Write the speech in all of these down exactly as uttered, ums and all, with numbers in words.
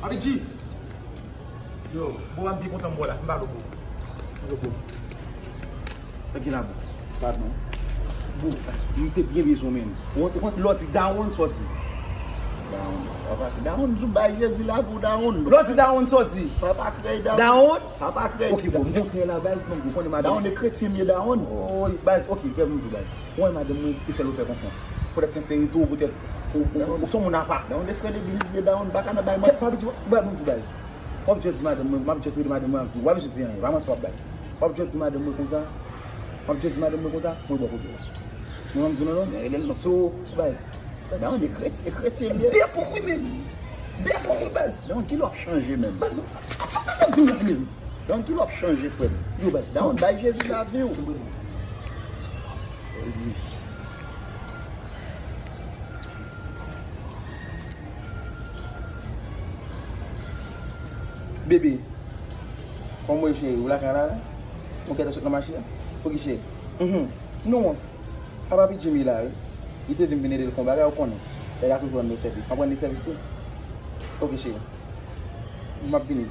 Papi G! Yo, bon, m byen kontan m wè w la. M pale w, bro. M pale w, bro. Sa ki la, bro? Padon. Bro, m te byen bezwen, men. Ou te konn lè w di dawonn, sa w di? Dawonn. Papa, dawonn, di w bay Jezi lavi w, dawonn. Lè w di dawonn, sa w di? Papa krèy, dawonn. Dawonn? Papa krèy. Ok, bro, m gon krèy la, baz, non, ou konnen madanm. Dawonn, e kretyen m ye, dawonn. Oh, baz, ok, kè m di w, baz. Mwen, madanm mwen, e sèl ou fè konfyans. Poutèt senserite w, poutèt ou, ou, ou, ou se yon moun apa. Dawonn, e frè legliz m ye, dawonn, m pa ka nan bay manti. Kèt, papi, di, baz, m di w, baz. W ap just di madanm mwen, m ap just rele madanm mwen, m ap di, w ap just di anyen, pa manti w ap bay. W ap just di madanm mwen konsa, w ap just di madanm mwen konsa, mwen bò kote w la. Mwen, m di w non, non. Men rele l non. So, baz. Dawonn, e kretyen, e kretyen m ye. Defo m wi, men. Defo m wi, baz. Dawonn, kilè w ap chanje menm? Baz, sa, sa, sa, di m la, men. Dawonn, kilè w ap chanje, frè m? Yo, baz. Dawonn, bay Jezi lavi w. Jezi. Bebe, kòman w ye, cheri? Ou lakay la, wi? Ou gentan sot nan mache a? Ok, cheri. Mhm. Non, a papi Jimmy la, wi. Li te di m vin ede l fè yon bagay, ou konnen. Nèg la toujou rann nou sèvis. M ap rann li sèvis tou. Ok, cheri. M ap vini.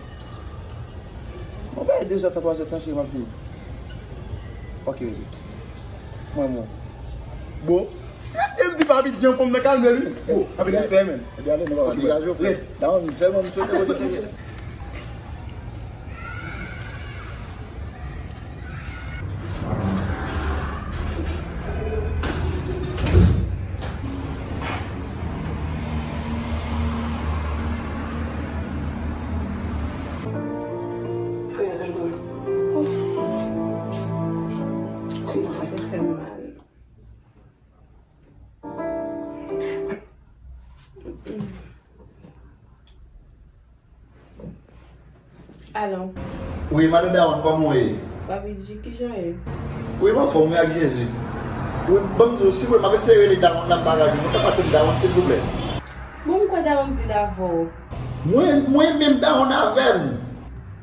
Mwen bay de zè tan, twa zè tan, cheri, m ap vini. Ok, bebe. Mwen, mwen. Bon. Rete m di papi Jean pou m nan kalme, wi. Bon, anpil respè, men. Ebyen, ale, nou pa degaje w, frè. Dawonn, sèlman m swete w. Sa fè m mal. Alo. Wi, madan Dawonn, kòman w ye? Papi G, kijan w ye? Wi, m anfòm, wi, ak Jezi. Wi, ban m di w, silvouplè, m ap eseye rele Dawonn nan, m pa ka jwenn. Ou ka pase m Dawonn, silvouplè? Bon, m kwè Dawonn di l avè w. Mwen, mwen menm Dawonn avè m.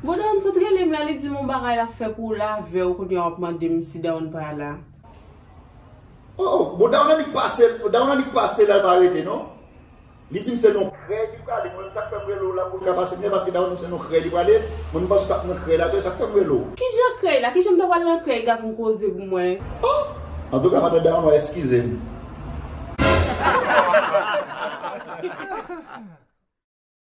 Bon, Dawonn sot rele m la, li di m yon bagay l ap fè pou l avè w, kounye a w ap mande m si Dawonn pa la. Oh, oh, bon, Dawonn annik pase, Dawonn annik pase la, l pa rete, non? Li di m se nan krèy li prale. Mwen menm, sa k fè m rele w la pou l ka pase kounye a, paske Dawonn di m se nan krèy li prale. Mwen, m panse w t ap nan krèy la tou, sa k fè m rele w. Kijan krèy la? Kijan m ta pral nan krèy, gad yon koze pou mwen? Oh! Antouka, madan Dawonn, w a eskize m.